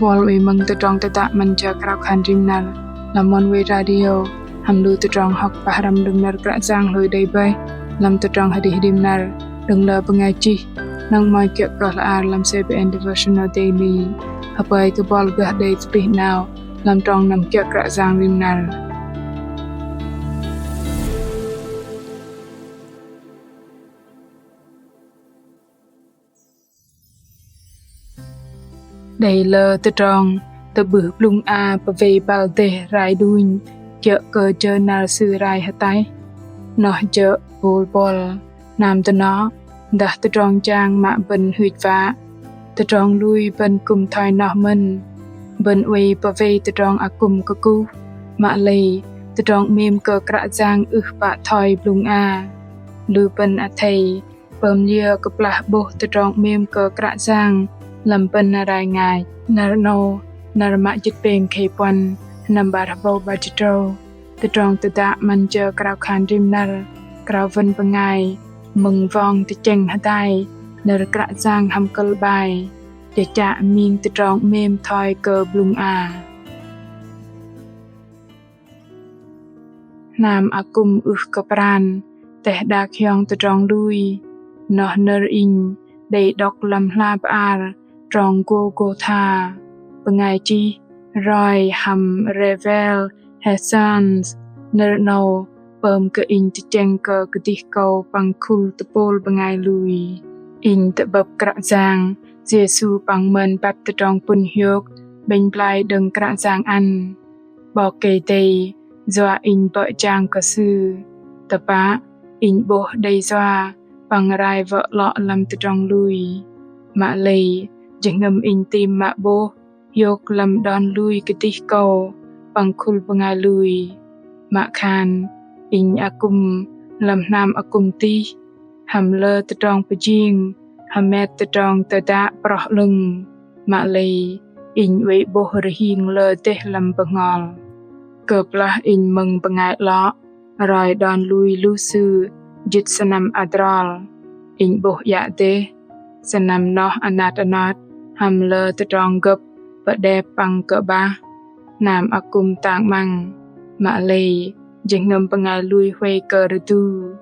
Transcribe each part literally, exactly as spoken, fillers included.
Bol wei mơ̆ng tơdrong tơdă 'Măn jơ krao khan rim năr lăm Oneway Radio hăm lu tơdrong hŏk pơhrăm đơ̆ng nơ̆r Kră Yang hlôi đei bơih lăm tơdrong arih rim năr đơ̆ng lơ bơngai chih. Năng mă kiơ̆ kơ hla bơar lăm C B N Devotional Daily. Hơpơi kơ bol gơh đei tơplih 'nao lăm trong năm kiơ̆ Kră Yang rim năr. Đei lơ tơdrong tơ'bưh blŭng a pơwei băl dêh rai đunh kiơ̆ kơ jơ năr sư rai hơtaih. Noh jơ̆ bôl bol, hnam dơnŏ, dah tơdrong jang mă bơ̆n huch wă. Tơdrong lui bơ̆n kư̆m thoi noh mơ̆n. Bơ̆n oei pơwei tơdrong akŭm kơkuh, mă lei tơdrong 'mêm kơ Kră Yang ưh pă thoi blŭng a. Lu bơ̆n athei pơm liơ kơplah 'bôh tơdrong 'mêm kơ Kră Yang lăm bơ̆n rai ngach. Năr 'nâu, năr mă jĭt pêng khei puăn, sơnăm 'bar hơbâu 'bar jĭt tơdrâu. Tơdrong tơdă 'Măn jơ krao khan rim năr krao wơ̆n bơngai mơ̆ng wong tơchĕng hơdai nơ̆r Kră Yang hăm kơ̆l 'bai: Chă chă ming tơdrong 'mêm thoi kơ blŭng a. Hnam akŭm ưh kơ pran teh đak hiong tơdrong lui. Noh nơ̆r inh đei đŏk lăm hla bơar trong Gôlgôtha. Bơngai chih Roy hăm Revel Hesans. Nơ̆r 'nâu pơm kơ inh tơchĕng kơ kơdih kâu păng khul tơpôl bơngai lui. Inh tơ'bơ̆p Kră Yang Yêsu păng mơn băt tơdrong pŭn hiôk 'bĕnh blai đơ̆ng Kră Yang ăn. 'Bok Kei-Dei yua inh bơ̆ jang kơ Sư. Tơpă, inh 'bôh đei yua păng rai wơ̆ 'lŏ lăm tơdrong lui. Mă lei, jơhngơ̆m inh tam mă 'bôh hiôk lăm đon lui kơdih kâu păng khul bơngai lui. Mă khan, inh akŭm lăm hnam akŭm tih, hăm lơ tơdrong pơjing hơmet tơdrong tơdă proh 'lơ̆ng. Mă lei, inh oei 'bôh rơhing lơ dêh lăm bơhngol. Kơplah inh mơ̆ng bơngai 'lŏ roi đon lui lu sư jĭt sơnăm adrol, inh 'bôh iă dêh. Sơnăm noh anat anot hăm lơ tơdrong gơ̆p pơđep păng kơ'bah. Hnam akŭm tang 'măng. Mă lei, jơhngơ̆m bơngai lui huay kơ rơdu.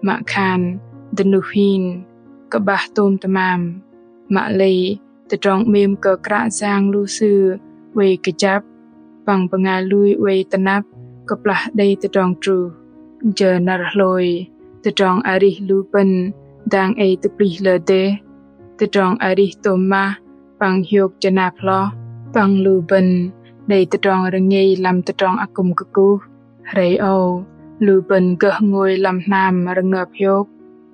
Mă khan, dơnuh hin, kơ'bah tôm tơmam. Mă lei, tơdrong 'mêm kơ Kră Yang lu sư oei kơjăp, păng bơngai lui oei tơnăp kơplah đei tơdrong truh. Jơ năr hlôi, tơdrong arih lu bơ̆n dang ei tơplih lơ dêh. Tơdrong arih tôm mah păng hiôk jơnap hloh. Păng lu bơ̆n đei tơdrong rơngei lăm tơdrong akŭm kơkuh. Hrei âu, lu bơ̆n gơh ngôi lăm hnam rơngơp hiôk,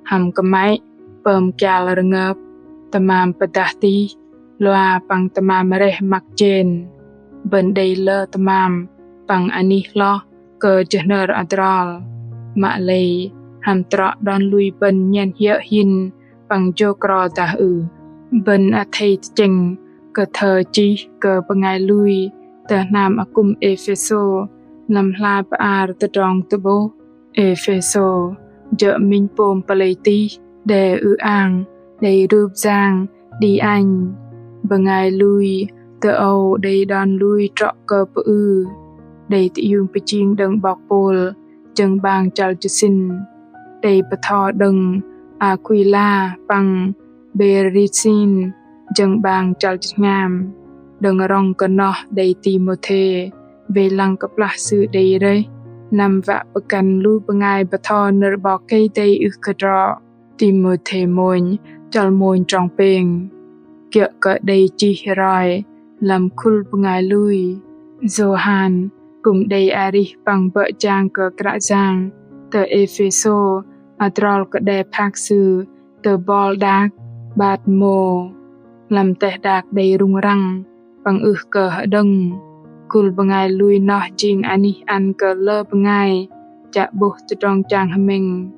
hăm kơmăy pơm kial rơngơp, tơmam pơdah tih, lua păng tơmam reh măk jên. Bơ̆n đei lơ tơmam păng anih hloh kơ jơhnơr adrol. Mă lei, hăm trŏ đon lui bơ̆n nhen hiơ̆ hin păng jô̆ kro dah ưh? Bơ̆n athei tơchĕng kơ thơ chih kơ bơngai lui tơ hnam akŭm Êphêsô lăm hla bơar tơdrong tơ'bôh. Êphêsô jơ̆ minh pôm pơlei tih đe ư-ang, đei rup yang đĭ-anh. Bơngai lui tơ âu đei đon lui trŏ kơ pơư, đei tơiung pơjing đơ̆ng 'bok Pôl jơ̆ng 'bang chăl jơsĭn, đei bơtho đơ̆ng Akuila păng Bêrisin jơ̆ng 'bang chăl jơhngam. Đơ̆ng rŏng kơ noh đei Timôthê, wei lăng kơplah sư đei rơih năm wă pơgăn lu bơngai bơtho nơ̆r 'Bok Kei-Dei ưh kơ trŏ. Timôthê mônh, chăl mônh trong pêng. Kiơ̆ kơ đei chih roi lăm khul bơngai lui. Yôhan kư̆m đei arih păng bơ̆ jang kơ Kră Yang tơ Êphêsô, adrol kơ đe phak sư tơ bol đak Patmô, lăm teh đak đei rŭng răng păng ưh kơ hơđơ̆ng. Khul bơngai lui noh jing anih ăn kơ lơ bơngai chă 'bôh tơdrong chang hơmĕng.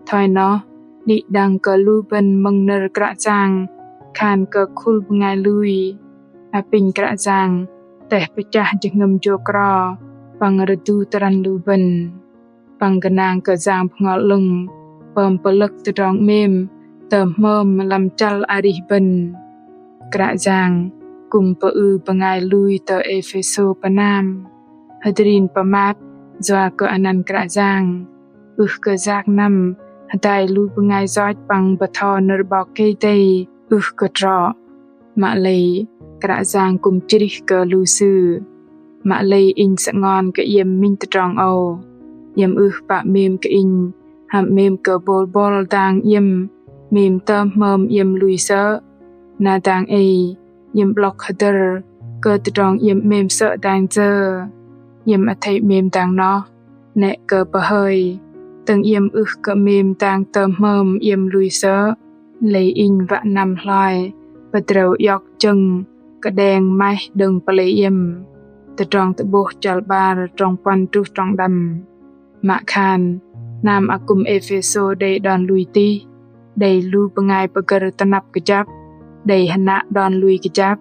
Thoi noh, đĭ đăng kơ lu bơ̆n mơ̆ng nơ̆r Kră Yang khan kơ khul bơngai lui. Apinh Kră Yang teh pơchah jơhngơ̆m jô̆ kro păng rơdu tơrăn lu bơ̆n. Păng gơnang kơ Yang Bơhngol 'Lơ̆ng pơm pơlơ̆k tơdrong 'mêm tơm hmơm lăm chăl arih bơ̆n. Kră Yang Kư̆m pơư bơngai lui tơ Êphêsô pơnam. Hơdrin pơmat yua kơ anăn Kră Yang, ưh kơ yak năm hơdai lu bơngai yoch păng bơtho nơ̆r 'Bok Kei-Dei ưh kơ trŏ. Mă lei Kră Yang kư̆m chrih kơ lu sư. Mă lei inh sơngon kơ iĕm minh tơdrong âu. Iĕm ưh pă 'mêm kơ inh hăm 'mêm kơ bôl bôl dang iĕm 'mêm tơm hmơm iĕm lui sơ̆. Na dang ei iĕm 'blŏk hơdơ̆r kơ tơdrong iĕm 'mêm sơ̆ dang jơ. Iĕm athei 'mêm dang noh, 'nĕ kơ pơhơi tơ̆ng iĕm ưh kơ 'mêm dang tơm hmơm iĕm lui sơ̆. Lei inh wă năm hloi pơdrơu iŏk jơ̆ng kơđeng maih đơ̆ng pơlei iĕm. Tơdrong Tơ'bôh chăl 'bar trong puăn truh trong đăm. Mă khan, hnam akŭm Êphêsô đei đon lui tih, đei lu bơngai pơgơ̆r tơnăp kơjăp, đei hơnă đon lui kơjăp.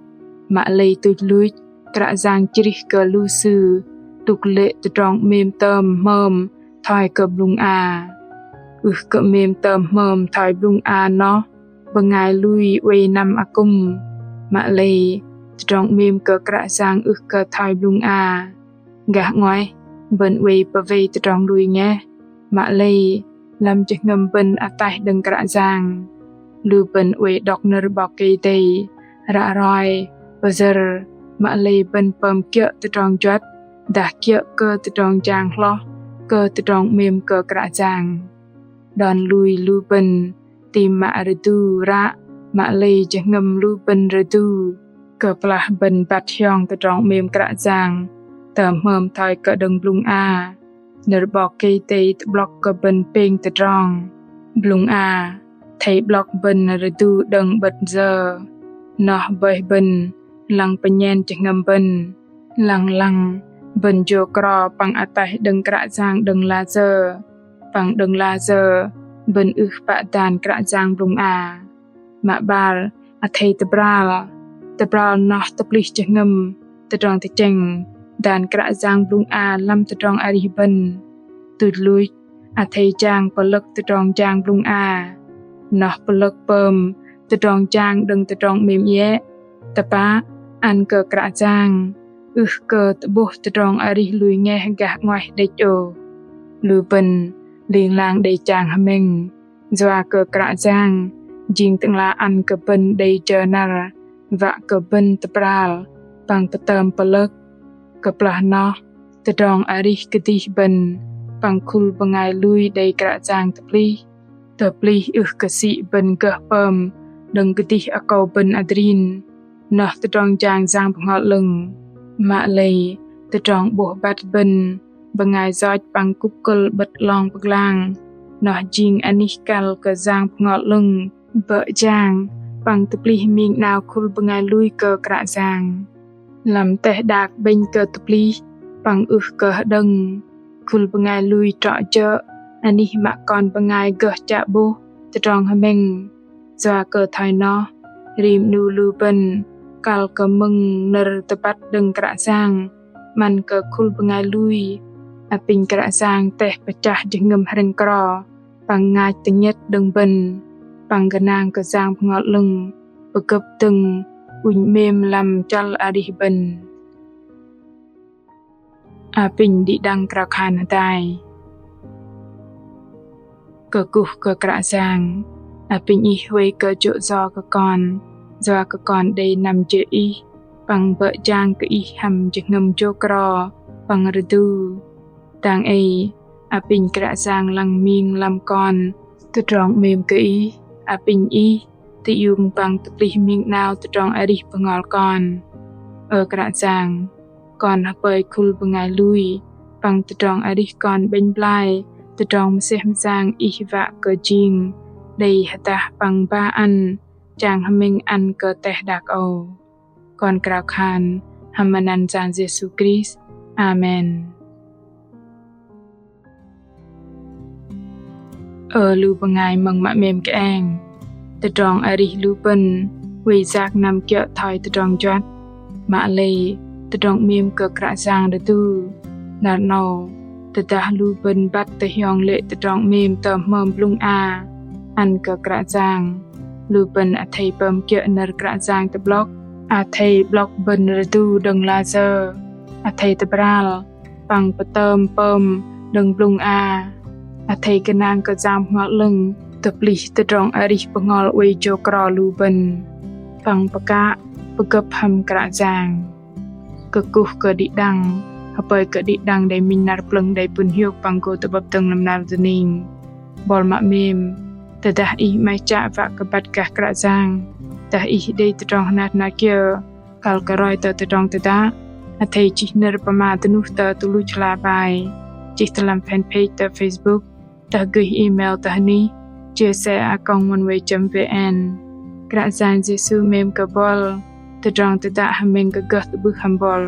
Mă lei tuch luch Kră Yang chrih kơ lu sư tŭk lê̆ tơdrong 'mêm tơm hmơm thoi kơ blŭng a. Ưh kơ 'mêm tơm hmơm thoi blŭng a noh bơngai lui oei năm akŭm. Mă lei tơdrong 'mêm kơ Kră Yang ưh kơ thoi blŭng a. Gah 'nguaih bơ̆n oei pơwei tơdrong lui ngeh. Mă lei lăm jơhngơ̆m bơ̆n ataih đơ̆ng Kră Yang. Lu bơ̆n oei đŏk nơ̆r 'Bok Kei-Dei ră roi pơyơ̆r. Mă lei bơ̆n pơm kiơ̆ tơdrong juăt dah kiơ̆ kơ tơdrong jang hloh kơ tơdrong 'mêm kơ Kră Yang. Đon lui lu bơ̆n ti mă rơdu ră, mă lei jơhngơ̆m lu bơ̆n rơdu. Kơplah bơ̆n băt hiong tơdrong 'mêm Kră Yang tơm hmơm thoi kơ đơ̆ng blŭng a, nơ̆r 'Bok Kei-Dei tơ'blŏk kơ bơ̆n pêng tơdrong. Blŭng a athei 'blŏk bơ̆n rơdu đơ̆ng 'bơ̆t jơ. Noh bơih bơ̆n lăng pơnhen jơhngơ̆m bơ̆n. Lăng lăng bơ̆n jô kro păng ataih đơ̆ng Kră Yang đơ̆ng la jơ. Păng đơ̆ng la jơ bơ̆n ưh pă dan Kră Yang blŭng a. Mă 'bar, athei tơbral. Tơbral noh tơplih jơhngơ̆m tơdrong tơchĕng dan Kră Yang blŭng a lăm tơdrong arih bơ̆n. Tuch luch athei jang pơlơ̆k tơdrong jang blŭng a. Noh pơlơ̆k pơm tơdrong jang đơ̆ng tơdrong 'mêm iĕ. Tơpă ăn kơ Kră Yang ưh kơ tơ'bôh tơdrong arih lui ngeh gah 'nguaih đĕch ôh. Lu bơ̆n ling lang đei chang hơmĕng yua kơ Kră Yang jing Tơ'ngla ăn kơ bơ̆n đei jơ năr wă kơ bơ̆n tơbral păng pơtơm pơlơ̆k. Kơplah noh tơdrong arih kơdih bơ̆n păng khul bơngai lui đei Kră Yang tơplih. Tơplih ưh kơ sĭ bơ̆n gơh pơm đơ̆ng kơdih akâu bơ̆n adrin. Noh tơdrong jang Yang Bơhngol 'Lơ̆ng. Mă lei tơdrong 'bôh băt bơ̆n bơngai yoch păng kŭp kơ̆l 'bơ̆t 'long pơglang. Noh jing anih kăl kơ Yang Bơhngol 'Lơ̆ng bơ̆ jang păng tơplih ming 'nao khul bơngai lui kơ Kră Yang. Lăm teh đak 'bĕnh kơ tơplih păng ưh kơ hơđơ̆ng, khul bơngai lui trŏ jơ̆ anih mă kon bơngai gơh chă 'bôh tơdrong hơmĕng. Yua kơ thoi noh, rim 'nu lu bơ̆n kăl kơ mơ̆ng nơ̆r tơbăt đơ̆ng Kră Yang 'măn kơ khul bơngai lui. Apinh Kră Yang teh pơchah jơhngơ̆m hrĕng kro păng ngach tơnhĕt đơ̆ng bơ̆n păng gơnang kơ Yang Bơhngol 'Lơ̆ng pơgơ̆p dơ̆ng ŭnh 'mêm lăm chăl arih bơ̆n. Apinh đĭ đăng krao khan hơdai. Kơkuh kơ Kră Yang, apinh Ih huay kơ jô̆ yo kơ kon, yua kơ kon đei năm jê̆ Ih, păng bơ̆ jang kơ Ih hăm jơhngơ̆m jô̆ kro păng rơdu. Dang ei, apinh Kră Yang lăng ming lăm kon tơdrong 'mêm kơ Ih, apinh Ih tơiung păng tơplih ming 'nao tơdrong arih bơhngol kon. Ơ Kră Yang, kon hơpơi khul bơngai lui păng tơdrong arih kon 'bĕnh blai tơdrong mơsêh mơyang Ih wă kơ jing đei hơdah păng ba ăn chang hơmĕng ăn kơ teh đak âu. Kon krao khan hăm măt anăn Yang Yêsu Krist. Amen. Ơ lu bơngai mơ̆ng mă 'mêm kơeng, tơdrong arih lu bơ̆n wei yak năm kiơ̆ thoi tơdrong juăt, mă lei tơdrong 'mêm kơ Kră Yang đơdu. Năr 'nâu, tơdah lu bơ̆n băt tơhiong lê̆ tơdrong 'mêm tơm hmơm blŭng a ăn kơ Kră Yang, lu bơ̆n athei pơm kiơ̆ nơ̆r Kră Yang tơ'blŏk Athei 'blŏk bơ̆n rơdu đơ̆ng lasơ, athei tơbral păng pơtơm pơm đơ̆ng blŭng a, athei gơnang kơ Yang Bơhngol 'Lơ̆ng tơplih tơdrong arih bơhngol oei jô̆ kro lu bơ̆n păng pơkă pơgơ̆p hăm Kră Yang. Kơkuh kơ đĭ đăng, hơpơi kơ đĭ đăng đei minh năr plơ̆ng đei pŭn hiôk păng gô tơ'bơ̆p dơ̆ng lăm năr dơning. Bol mă 'mêm, tơdah ih 'maih chă wă kơ băt gah Kră Yang, dah ih đei tơdrong hnat hnat kiơ kăl kơ roi tơ tơdrong tơdă, athei chih nơ̆r pơma dơnuh tơ tơluch hla bơar, chih tơ lăm fanpage tơ Facebook, dah gơih email tơ hơnih chia sẻ a còng oneway chấm vn. Kră Yang Yêsu 'mêm kơ bol, tơdrong tơdă hơmĕng kơ gơh tơ'bưh hăm bol.